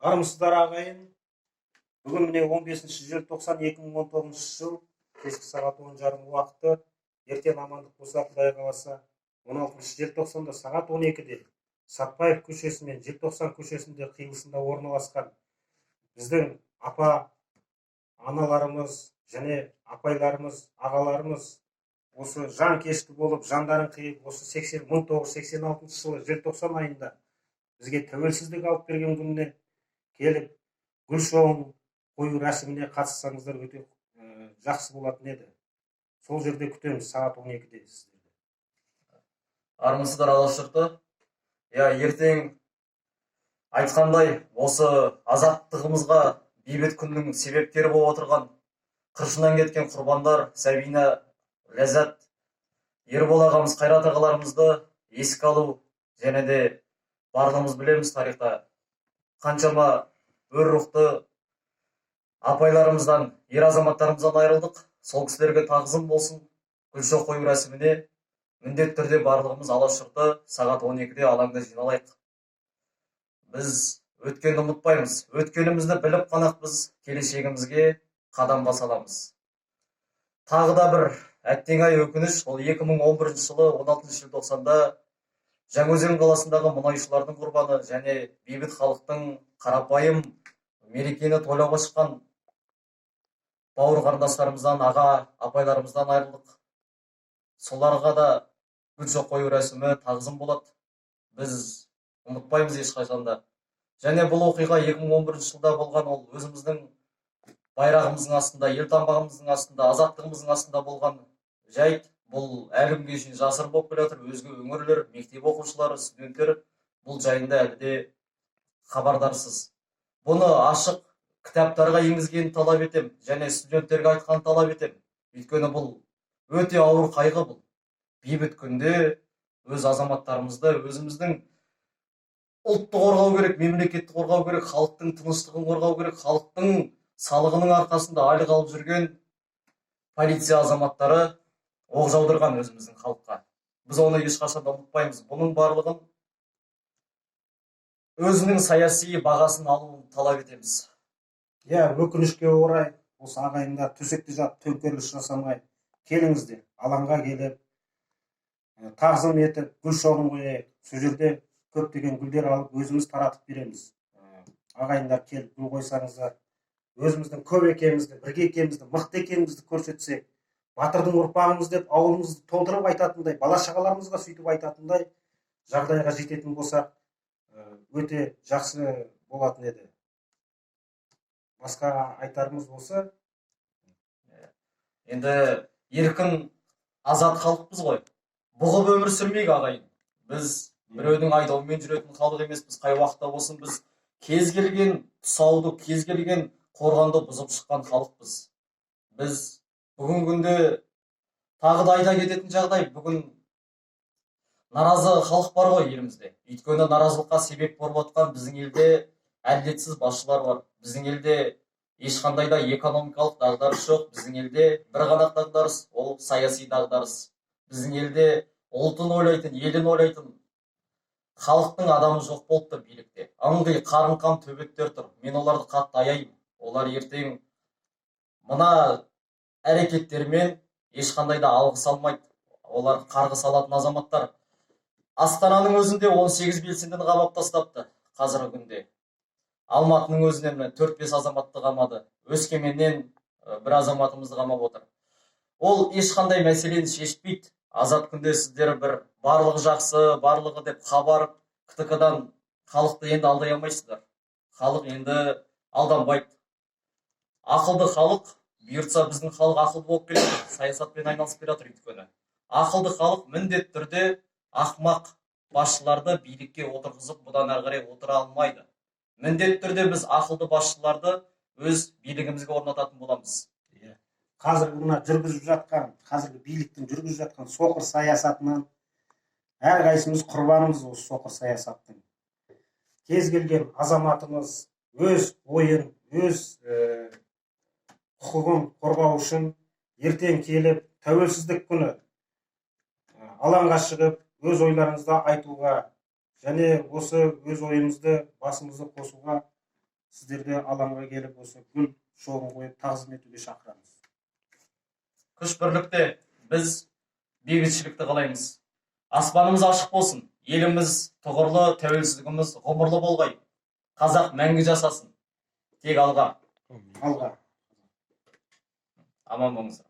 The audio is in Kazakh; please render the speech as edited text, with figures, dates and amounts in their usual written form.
Армысыздар, ағайын! Бүгін, міне, 15 желтоқсан 2019 жыл, кешкі сағат 10:30 уақыты. Ертең, амандық болса, Құдай қаласа, 16 желтоқсанда сағат 12-де Сатпаев көшесі мен Желтоқсан көшесінде қиылысында орналасқан біздің апа аналарымыз және апайларымыз, ағаларымыз осы жанкешті болып, жандарын қиып, осы 80 1986 жылы желтоқсан айында бізге тәуелсіздік алып берген күніне келіп, гүл шоғын қою рәсіміне қатыссаңыздар, өте жақсы болатын еді. Сол жерде күтеміз сағат 12-де сіздерді. Армысыздар, Алаш жұрты! Иә, ертең айтқандай, осы азаттығымызға бейбіт күннің себепкері болып отырған, қыршыннан кеткен құрбандар Сәбина, Ләззат, Ербол ағамыз, Қайрат ағаларымызды еске алу. Және де барлығымыз білеміз, тарихта қаншама өр рухты апайларымыздан, ер азаматтарымыздан айырылдық. Сол кісілерге тағзым болсын. Гүл шоқ қою рәсіміне міндетті түрде барлығымыз, Алаш жұрты, сағат 12-де алаңда жиналайық. Біз өткенді ұмытпаймыз. Өткенімізді біліп қана біз келешегімізге қадам баса аламыз. Тағы да бір, әттең ай, өкініш: ол 2011 жылы 16 желтоқсанда Жаңаөзен қаласындағы мұнайшылардың құрбаны және бейбіт халықтың, қарапайым мерекені тойлауға шыққан бауыр қарындастарымыздан, аға апайларымыздан айырылдық. Соларға да гүл шоқ қою рәсімі тағзым болады. Біз ұмытпаймыз ешқашан да. Және бұл оқиға 2011 жылда болған. Ол өзіміздің байрағымыздың астында, елтаңбамыздың астында, азаттығымыздың астында болған жайт. Бұл әлі күнге шейін жасырын болып келе жатыр. Өзге өңірлер, мектеп оқушылары, студенттер бұл жайында әлі де хабардарсыз. Бұны ашық кітаптарға енгізгенін талап етем және студенттерге айтқанын талап етем. Өйткені бұл өте ауыр қайғы. Бұл бейбіт күнде өз азаматтарымызды, өзіміздің ұлтты қорғау керек, мемлекетті қорғау керек, халықтың тыныштығын қорғау керек. Халықтың салығының арқасында айлық алып жүрген полиция азаматтары оқ жаудырған өзіміздің халыққа. Біз оны ешқашан да ұмытпаймыз. Бұның барлығын өзінің саяси бағасын алуын талап етеміз. Иә, өкінішке орай, осы ағайындар төсекте жатып төңкеріліс жасамай, келіңіздер, алаңға келіп, тағзым етіп, гүл шоғын қояйық. Сол жерде көптеген гүлдер алып, өзіміз таратып береміз. Ағайындар, келіп гүл қойсаңыздар, өзіміздің көп екенімізді, бірге екенімізді, мықты екенімізді көрсетсек, батырдың ұрпағымыз деп ауылымызды толтырып айтатындай, бала шағаларымызға сөйтіп айтатындай жағдайға жететін болсақ, өте жақсы болатын еді. Басқа айтарымыз осы. Енді еркін, азат халықпыз ғой, бұғып өмір сүрмейік, ағайын. Біз біреудің айдауымен жүретін халық емеспіз. Қай уақытта болсын біз кез келген тұсауды, кез келген қорғанды бұзып шыққан халықпыз. Біз бүгінгі күнде, тағы да айта кететін жағдай, бүгін наразы халық бар ғой елімізде. Өйткені наразылыққа себеп болып отқан біздің елде әділетсіз басшылар бар. Біздің елде ешқандай да экономикалық дағдарыс жоқ. Біздің елде бір ғана дағдарыс, ол саяси дағдарыс. Біздің елде ұлтын ойлайтын, елін ойлайтын халықтың адамы жоқ болып тұр. Билікте ыңғай қарын қам төбеттер тұр. Мен оларды қатты аяймын. Олар ертең мына әрекеттерімен ешқандай да алғыс алмайды. Олар қарғыс алатын азаматтар. Астананың өзінде 18 белсендіні қамап тастапты қазіргі күнде. Алматының өзінен, міне, төрт бес азаматты қамады. Өскеменнен бір азаматымызды қамап отыр. Ол ешқандай мәселені шешпейді. Азат күнде сіздер бір барлығы жақсы, барлығы деп хабар ктк дан халықты енді алдай алмайсыздар. Халық енді алданбайды. Ақылды халық, бұйыртса, біздің халық ақылды болып келе жатыр, саясатпен айналысып келе жатыр. Өйткені ақылды халық міндетті түрде ақымақ басшыларды билікке отырғызып, бұдан әрі қарай отыра алмайды. Міндетті түрде біз ақылды басшыларды өз билігімізге орнататын боламыз. Иә, қазіргі мына жүргізіп жатқан, қазіргі биліктің жүргізіп жатқан соқыр саясатынан әрқайсымыз құрбанымыз осы соқыр саясаттың. Кез келген азаматымыз өз ойын, өз құқығын қорғау үшін ертең келіп, тәуелсіздік күні алаңға шығып, өз ойларыңызды айтуға және осы өз ойымызды, басымызды қосуға. Сіздерді алаңға келіп, осы гүл шоғын қойып, тағзым етуге шақырамыз. Күш бірлікте. Біз бейбітшілікті қалаймыз. Аспанымыз ашық болсын, еліміз тұғырлы, тәуелсіздігіміз ғұмырлы болғай. Қазақ мәңгі жасасын! Тек алға! Алға! Аман болыңыздар!